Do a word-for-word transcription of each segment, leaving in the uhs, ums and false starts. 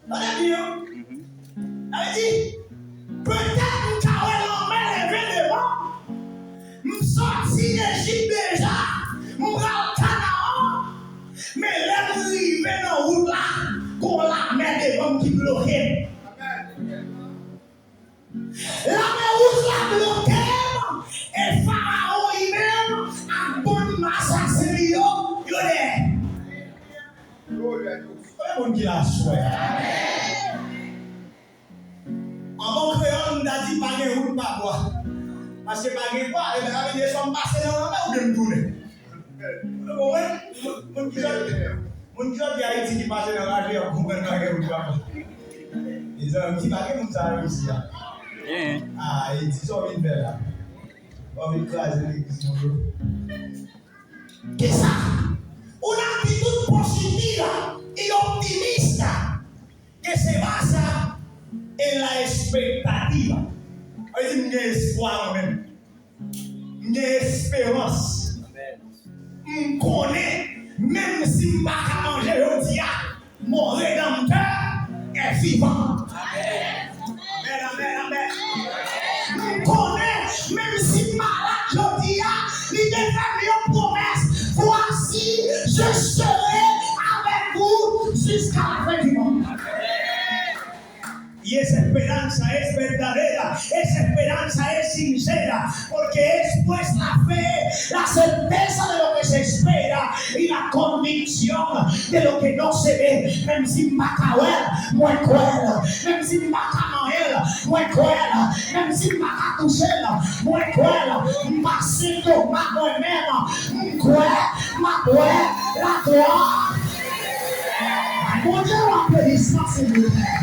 Tande byen, wi. Sa vle di, petèt m ka wè lanmè leve devan m. M sòti Ejip deja, m pral Kanaran. Men lè m rive nan wout la, gon lamè devan m ki bloke m. Lamè wouj la bloke m, e Farawon li menm ak bann asasen li yo, yo dèyè. Konbyen moun ki la aswè a? An bon kreyòl, m ta di pa gen wout pa bwa. Paske pa gen bwa, e sa vle di swa m pase nan lanmè oubyen m tounen. Ou konprann? Moun, moun ki sòti, moun ki sòti Ayiti ki pase nan raje, y ap konprann pa gen wout pa bwa. Mezanmi, pa gen moun sa yo isi a. Gen. Ah, Ayiti, sa w vin fè la? W ap vin kraze legliz moun yo. Kisa? Una actitud positiva y optimista que se basa en la expectativa. Sa vle di m gen espwa mwen menm. M gen esperans. M konnen, menm si m pa ka manje jodi a, mon Rédempteur est vivant. Amèn, amèn, amèn. M konnen, menm si m malad jodi a, li te fè m yon pwomès. Voici, je serai avec vous jusqu'à la fin du monde. Y es esperanza, es verdadera, es esperanza, es sincera, porque esto es la fe, la certeza de lo que se espera y la convicción de lo que no se ve. Menm si m pa ka wè l, mwen kwè l. Menm si m pa ka manyen l, mwen kwè l. Menm si m pa ka touche l, mwen kwè l. M pa sentoma mwen menm, m kwè, m ap wè laglwa. Bondye, yon apladisman, silvouplè.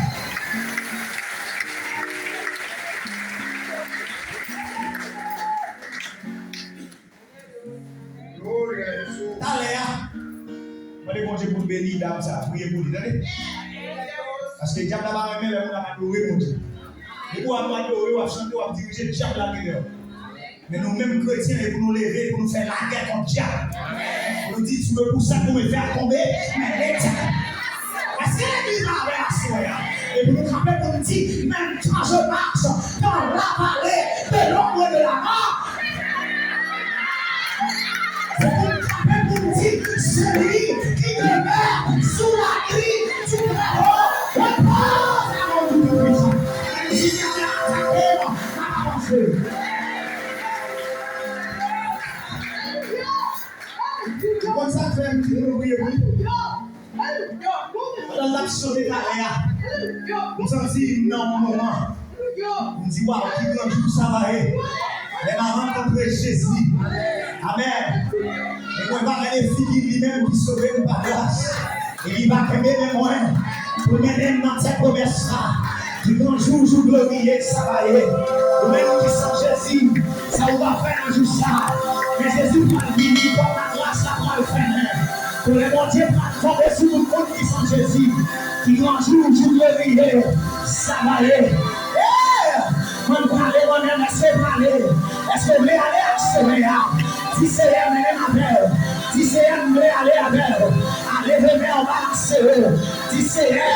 Talè a, mande Bondye pou l beni dam sa a, priye pou li, tande. Paske dyab la pa renmen lè moun ap adore Bondye. Depi w ap adore, w ap chante, w ap dirije, dyab la gen dèyè w. Men nou menm kretyen, e pou nou leve, e pou nou fè lagè kont dyab. Pou nou di, Dieu, pour ça, pour me faire tomber, mais les diables. Èske legliz la avè aswè a? E pou nou kanpe pou nou di, même quand je marche dans la vallée de l'ombre de la mort, se pou nou kanpe pou nou di, celui qui demeure sous l'abri du Très-Haut repose à l'ombre du Tout-Puissant. Menm si dyab la atake m, m ap avanse. Ou konn sa k fè m di pou nou priye pou li? Pandan l t ap chante talè a, m santi m nan yon moman, m di, waw, ki gran jou sa va ye. Lè m ap rankontre Jezi. Amèn. E mwen pa gade figi li menm ki sove m pa gras. E li va kenbe men mwen pou l mennen m nan tè pwomès la. Ki gran jou, jou gloriye sa va ye. Ou menm ki san Jezi, sa ou va fè nan jou sa? Men Jezi pral vini, pòt lagras la pral fèmen. Kolè Bondye pral tonbe sou tout moun ki san Jezi. Ki gran jou, jou gloriye sa va ye. Hey! Mwen prale, mwen menm, èske w prale? Èske w vle ale ak semèn an? Di, Seyè, mennen m avè w. Di, Seyè, m vle ale avè w. Ale, vle men w balansere. Di, Seyè,